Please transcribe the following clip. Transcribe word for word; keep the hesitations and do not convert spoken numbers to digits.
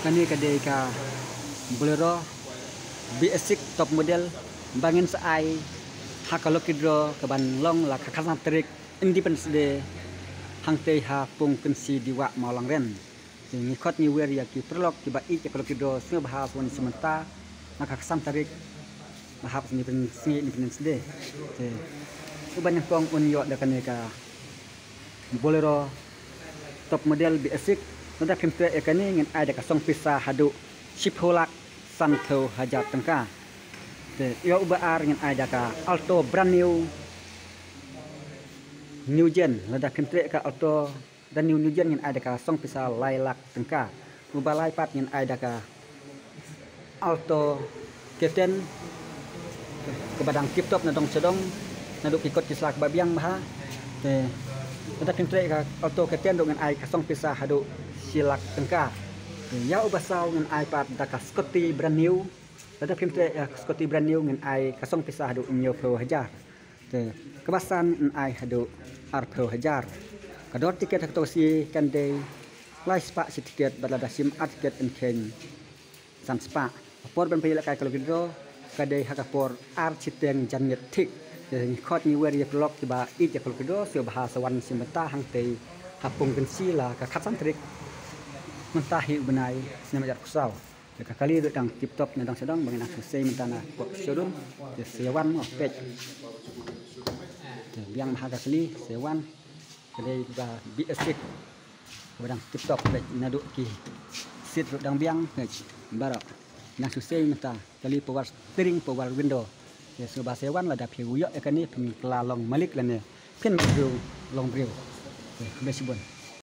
Kane ka dei ka Bolero B S six top model ba ngin sa ai ha ka lucky draw ka ban long la ka khatsan tarik Independence Day hangtei ha Pung Kynsi Diwa Mawlangren. Te ngi khot ngi wer ïa ki paralok kiba ïeit ïa ka lucky draw sngewbha sa wan shim mynta na ka khatsan tarik. Ba hap sngi Independence Day. Te uba nyngkong un ïoh da kane ka Bolero top model B S six. Lada phim treh ïa kane ngin ai da ka song pisa haduh shiphew lak sanphew hajar tyngka. Te ïa uba ar ngin ai da ka Alto brand new, new gen. Lada phim treh ka Alto brand new, new gen ngin ai da ka song pisa lai lak tyngka. Uba lai pat ngin ai da ka Alto K ten kaba dang tip top na dong sha dong, naduh ki kot ki sla kaba biang bha. Te lada phim treh ka Alto K ten ruh ngin ai ka song pisa haduh shi lak tyngka. Te ïa uba saw ngin ai pat da ka Scooty brand new. Lada phim treh ka Scooty brand new ngin ai ka song pisa haduh hynñiewphew hajar. Te kaba san ngin ai haduh arphew hajar. Ka dor tiket ha kato ka sngi kan dei lai spah shi tiket, bad lada shim ar tiket yn kheiñ san spah. Ka por ban pynïalehkai ka lucky draw ka dei ha ka por ar shiteng janmiet thik. Te ngi khot ngi wer ïa ki paralok kiba ïeit ïa ka lucky draw sngewbha sa wan shim mynta hangtei ha Pung Kynsi la ka khatsan tarik mynta hi u bnai snem ar hajar arphew saw. Te ka kali ruh dang tip top na dong sha dong ba ngin nang shu sei mynta na pop showroom. Te sa ïa wan mo peit. Te biang bha ka kali, sa ïa wan. Ka dei ka B S six kaba dang tip top, peit naduh ki seat ruh dang biang, peit baroh. Nang shu sei mynta, kali power steering, power window. Te sngewbha sa ïa wan, lada phi ïoh ïa kane phin kylla long malik lane phin long briew. Te khublei shibun.